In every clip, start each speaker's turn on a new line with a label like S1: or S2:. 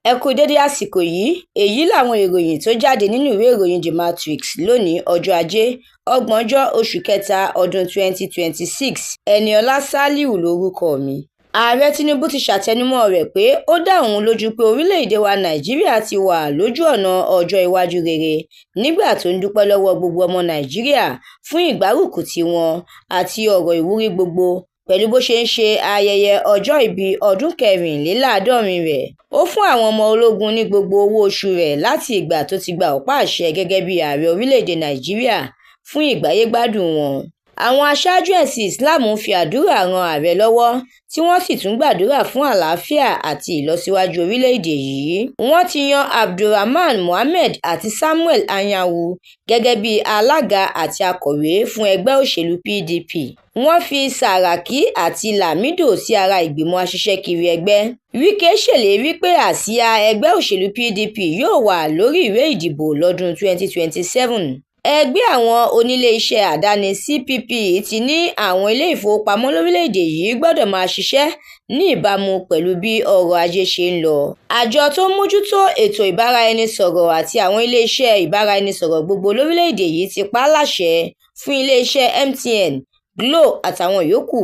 S1: Ẹ kú dédé àsìkò yìí. Èyí làwọn ìròyìn tó jáde nínú ìwé ìròyìn The Matrix lónìí, ọjọ́ Ajé, ògbóǹjọ́ oṣù kẹta ọdún 2026. Eniola Saliu lórúkọ mi. Ààrẹ Tinubu ti ṣàtẹnumọ́ rẹ̀ pé ó dá òun lójú pé orílẹ̀-èdè wa Nàìjíríà ti wà lójú ọ̀nà ọjọ́ iwájú rere nígbà tó ń dúpẹ́ lọ́wọ́ gbogbo ọmọ Nàìjíríà fún ìgbárùkùtì wọn àti ọ̀rọ̀ ìwúrí gbogbo pẹ̀lú bó ṣe ń ṣe ayẹyẹ ọjọ́ ìbí ọdún 74 rẹ̀. Ó fún àwọn ọmọ ológun ní gbogbo owó oṣù rẹ̀ láti ìgbà tó ti gba ọ̀pá àṣẹ gẹ́gẹ́ bí ààrẹ orílẹ̀-èdè Nàìjíríà fún ìgbáyé-gbádùn wọn. Àwọn aṣáájú ẹ̀sìn Islam ń fi àdúrà ran ààrẹ lọ́wọ́ tí wọ́n sì tún gbàdúrà fún àlàáfíà àti ìlọsíwájú orílẹ̀-èdè yìí. Wọ́n ti yan Abdulrahman Mohammed àti Samuel Anyanwu gẹ́gẹ́ bí alága àti akọ̀wé fún ẹgbẹ́ òṣèlú PDP. Wọ́n fi Sàràkí àti Lamido sí ara ìgbìmọ̀ aṣiṣẹ́kiri ẹgbẹ́. Wike ṣèlérí pé àsíá ẹgbẹ́ òṣèlú PDP yóò wà lórí ìwé ìdìbò lọ́dún 2027. Ẹgbẹ́ àwọn onílé-iṣẹ́ àdáni CPP ti ní àwọn ilé-ìfowópamọ́ lórílẹ̀-èdè yìí gbọ́dọ̀ máa ṣiṣẹ́ ní ìbámu pẹ̀lú bí ọrọ̀ ajé ṣe ń lọ. Àjọ tó ń mójútó ètò ìbáraẹnisọ̀rọ̀ àti àwọn ilé-iṣẹ́ ìbáraẹnisọ̀rọ̀ gbogbo lórílẹ̀-èdè yìí ti pa á láṣẹ fún ilé-iṣẹ́ MTN, Glo àtàwọn yòókù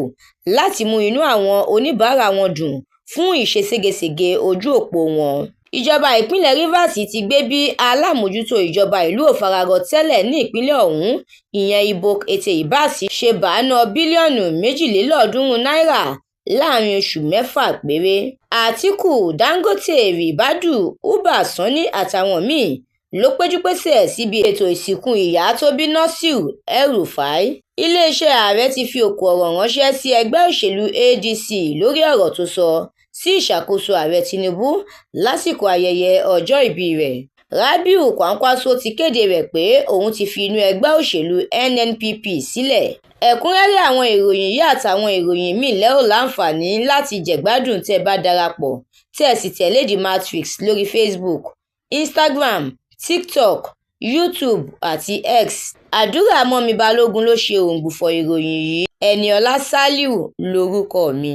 S1: láti mú inú àwọn oníbàárà wọn dùn fún ìṣeségesège ojú òpó wọn. Ìjọba ìpínlẹ̀ Rivers ti gbé bí alámòójútó ìjọba ìlú òfararọ tẹ́lẹ̀ ní ìpínlẹ̀ ọ̀hún, ìyẹn Ibok Ete Ibas, ṣe bá ná bílíọ̀nù 302 náírà láàrin oṣù mẹ́fà péré. Àtíkù, Dangote, Ribadu, Uba Sani àtàwọn míì ló péjú-pésẹ̀ síbi ètò ìsìnkú ìyá tó bí Nasir El-Rufai. Iléeṣẹ́ ààrẹ ti fi òkò ọ̀rọ̀ ránṣẹ́ sí ẹgbẹ́ òṣèlú ADC lórí ọ̀rọ̀ tó sọ sí ìṣàkóso ààrẹ Tinubu lásìkò ayẹyẹ ọjọ́ ìbí rẹ̀. Rabiu Kwankwaso ti kéde rẹ̀ pé òun ti fi inú ẹgbẹ́ òṣèlú NNPP sílẹ̀. Ẹ̀kúnrẹ́rẹ́ àwọn ìròyìn yìí àtàwọn ìròyìn míì lẹ ó láǹfààní láti jẹ̀gbádùn tẹ́ ẹ bá darapọ̀ tẹ́ ẹ sì tẹ̀lé The Matrix lórí Facebook, Instagram, TikTok, YouTube àti X. Àdúrà mọ́mi Balógun ló ṣe òǹgbùfọ̀ ìròyìn yìí. Eniola Saliu lórúkọ mi.